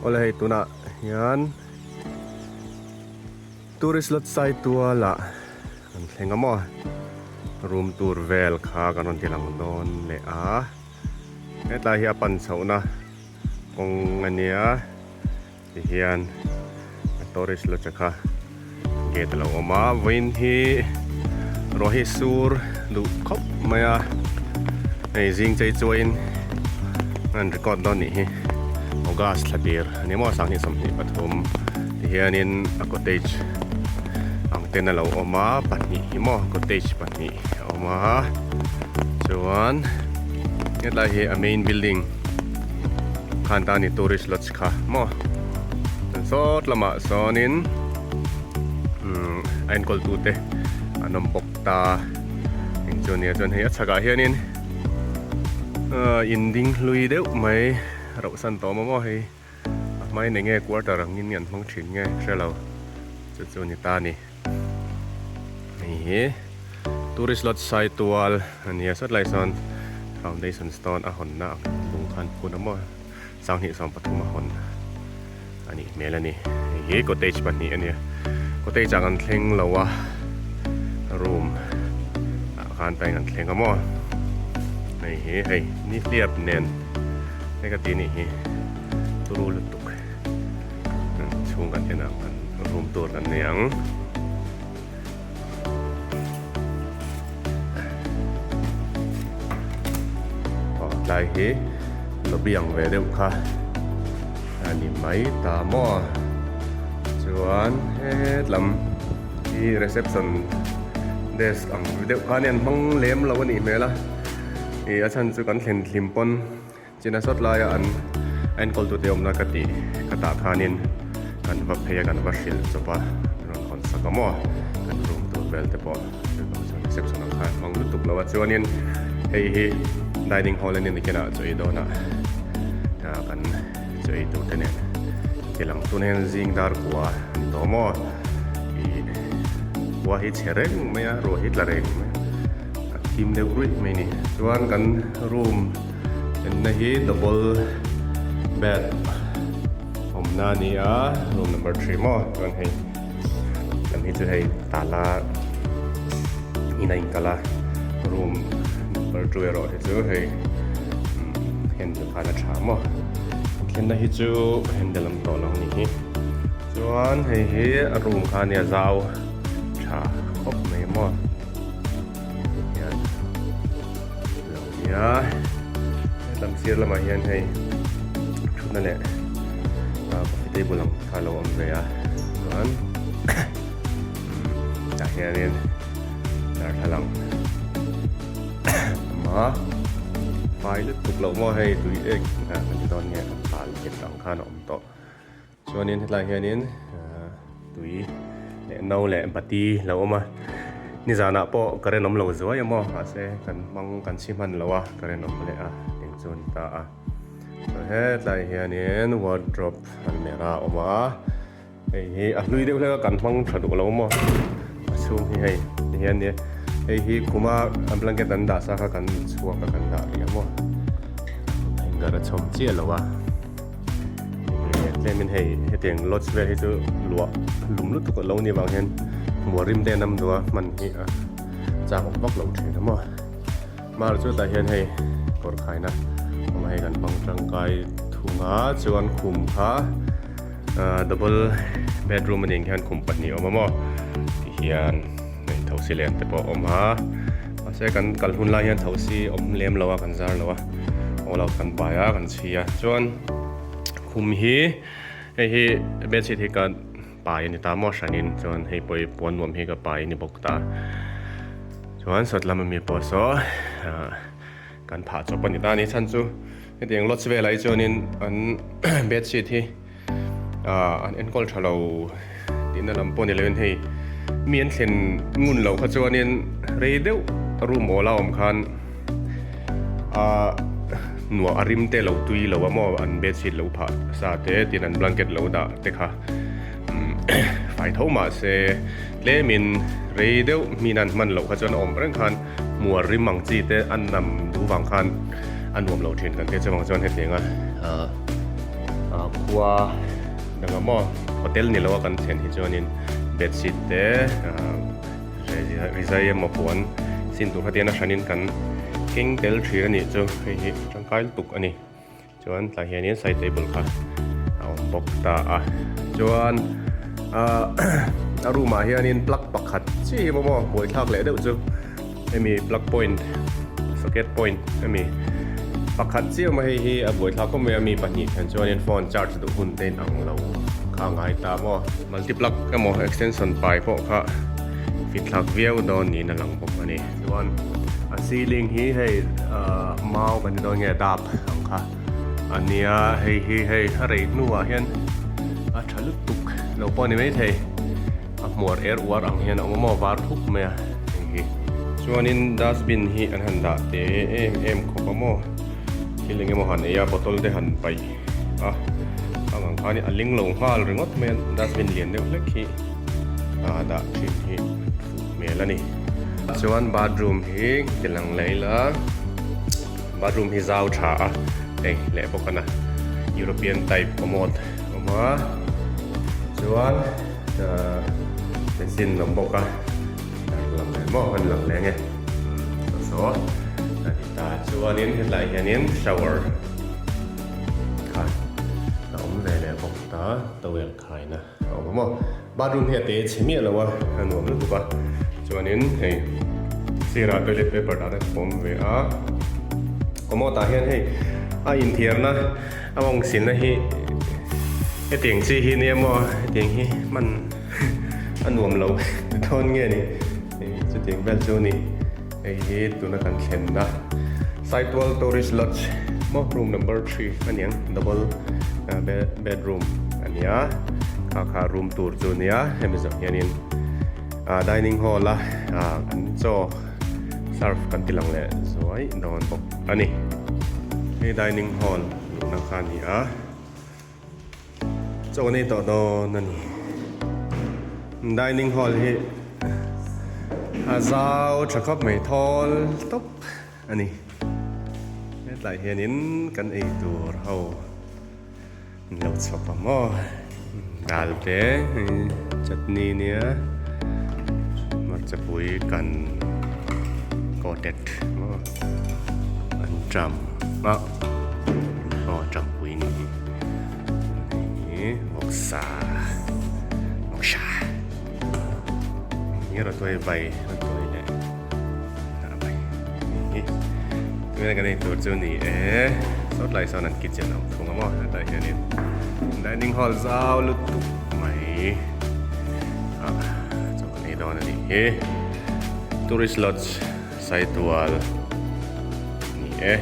Awle hei tunah hian tourist lot Saitualah kan thleng a maw room tour vel kha kan rawn ti lang dawn leh a hetlai hi a pan chhohna kawng a nia tihian a tourist lodge kha gate a lo awm a vawiin hi ruah hi sur duh khawp mai a hei zing chei chuain an record dawn nih hi august thla tir a ni maw 2023 tihianin a cottage ang ten a lo awm a pahnih hi maw cottage pahnih a awm a chuan hetlai hi a main building khan ta a ni tourist lodge kha maw chuan sawt lamah sawnin umm a enkawl tute an awm bawk ta eng chu nia chuan hei a chhakah hianin ahh in ding hlui deuh mai rauh san tawh maw maw hei a hmain eng nge quarter angin an hmang thin nge hre lo chu chu ni ta a ni hei hi tourist lodge Saitual a nia sawt lai sawn foundation stone a hawnna ang lung khan phun a maw. 2013 a hawn a nih hmel a ni. Hei hi cottage pahnih a nia. Cottage ah kan thleng lo a, room ah khan tain kan thleng a maw. Hei hi hei nihliap nen hei ka tih nih hi turu lutuk chhung kan en ang kan room tur kan nei ang. Aw tlai hi lobby ang ve deuh kha a ni mai ta maw chuan hetlam hi reception desk ang deuh kha ania an hmang lem lo a nih hmel a ih a chhan chu kan thlen thlim pawn China sawt laia an enkawl tute awmna ka tih ka tah khanin kan va phei a kan va hrilh chawp a rawn hawn sak a maw kan room tur vel te pawh chuan reception ang khan hmang lutuk lo a chuanin hei hi dining hall a ni nikinah chaw ei dawnah kan chaw ei tur te nen tilang tun hian zing dar kua a ni tawh maw ih khua hi chhe reng mai a ruah hi tla reng mai a thim deuh ruih mai a ni chuan kan room. Enna hi double bed awmna a ni a room number three maw chuan hei lam hi chu hei tala in a inkal a room number two erawh hi chu hei handle khan a tha maw thlenna hi chu handle awm tawh lo a nih hi chuan hei hi a room kha a nia zau tha khawp mai maw. Hian lo nia hetlam sir lamah hian hei thutna leh coffee table ang kha lo awm ve a chuan tah hianin darthlalang awm a fai lutuk loh maw hei tui ek kan ti dawn nge a phal ket ang khan a awm tawh. Chuanin hetlai hianin tui leh no leh bati lo awm a, nizanah pawh current awm lo zuai a maw mahse kan hmang kan chhi hman lo a current awm leh a eng chu a ni ta a. Chuan hetlai hianin wardrobe almirah a awm a, hei hi a hlui deuh hlek a kan hmang tha duh lo maw a chhung hi hei ti hian nia hei hi khuma blanket an dah sa kha kan chhuak a kan dah rih a maw hanger a chhawm chiah lo a. Tlemin hei hetiang lodge vel hi chu luah lum lutuk a lo ni vang hian hmuh rim te an awm duh a hman hi a chak awm vak lo thin a maw mar chu tah hian hei kawr khaina awm a hei kan hmang tangkai thung a chuan khum kha ah double bedroom a nih ang hian khum pahnih a awm a maw tihian hei thosi len te pawh a awm a mahse kan kal hun lai hian thosi awm lem lo a kan zar lo a all out kan pai a kan chhi a chuan khum hi hei hi bedsheet hi ka pai a ni ta maw hranin chuan hei pawh hi puan nuam hi ka pai a ni bawk ta chuan sawt lam ami pawh saw ah kan phah chawp a ni ta a ni chhan chu hetiang lodge velah hi chuanin an bedsheet hi ah an enkawl tha lo tihna lam pawh ni loin hei mi an thlen ngun loh kha chuanin rei deuh room awl a awm khan ah nuah a rim te lo tui lo a maw an bedsheet lo phah sa te tin an blanket lo dah te kha fai tho mahse tlemin rei deuh hmin an hman loh kha chuan a awm reng khan hmuar rim ang chi te an nam duh vang khan a nuam lo thin kan tih chuvang chuan hetiang a ah. Khua dang ah maw hotel ni lo a kan thlen hi chuanin bedsheet te rizai emaw puan sin tur kha tian a hranin kan keng tel thin a nih chu hei hi tangkai lutuk a ni chuan tlai hianin side table kha a awm bawk ta a chuan ah a room ah hianin plug pakhat chi hi maw buaithlak leh deuh chu. Hemi plug point socket point hemi pakhat chiah awm a hei hi a buaithlak khawp mai a mi pahnih thlen chuanin phone charge duh hun te in ang lo kha a ngai ta maw. Multi plug emaw extension pai pawh kha fit thlak viau dawn niin a lang bawk a ni. Chuan a ceiling hi hei ahh mau kan ti dawn nge dap ang kha a nia hei hi hei a rei hnuah hian a tha lutuk lo pawh a ni maithei. A hmuar er uar ang hian a awm a maw var thup mai a hei hi. Chuanin dustbin hi an han dah te em em khawp a maw thil eng emaw han ei a bottle te han paih a ang ang khan a ling lo nghal ringawt mai a dustbin lian deuh hlek hi a dah thin hi fuh hmel a ni. Chuan bathroom hi ti lang leh ila bathroom hi zau tha a hei leh bawk a na European type commode a awm a chuan. Machine awm bawk a lang leh maw an lang leh nge saw a ni ta chuanin hetlai hianin shower kha a awm ve leh bawk ta towel khaina a awm a maw bathroom hi a te chhe miah lo a a nuam lutuk a chuanin hei sirah toilet paper dah te pawh awm ve a commode ah hian hei a inthiarna. A mawng silna hi hetiang chi hi nia maw hetiang hi hman a nuam lo dawn nge ni chutiang vel chu ni hei hi tuna kan thlenna Saitual Tourist Lodge maw room number 3 aniang double bedroom ania kha kha room tur chu nia hemi zawh hianin dining hall a an chaw Surf kan ti lang leh zuai dawn bawk a ni. Hei dining hall luhna kha a ni a, chaw nei tawh dawn a ni. Dining hall hi a zau tha khawp mai thawl tawp a ni. Hetlai hianin kan ei tur ho an lo chhawp ang aw. Dal te chutney nia hmarchapui kan coated maw an ṭam a aw ṭampui ni hi hei hi vawksa vawksa hi rawtuai vai rawtuai leh a vai hei hi tuna kan ei tur chu ni e sawtlai sawn an kitchen a awm thung a maw hetah hianin dining hall zau lutuk mai ah chaw kan ei dawn a nih hi tourist lodge saitual a ni e.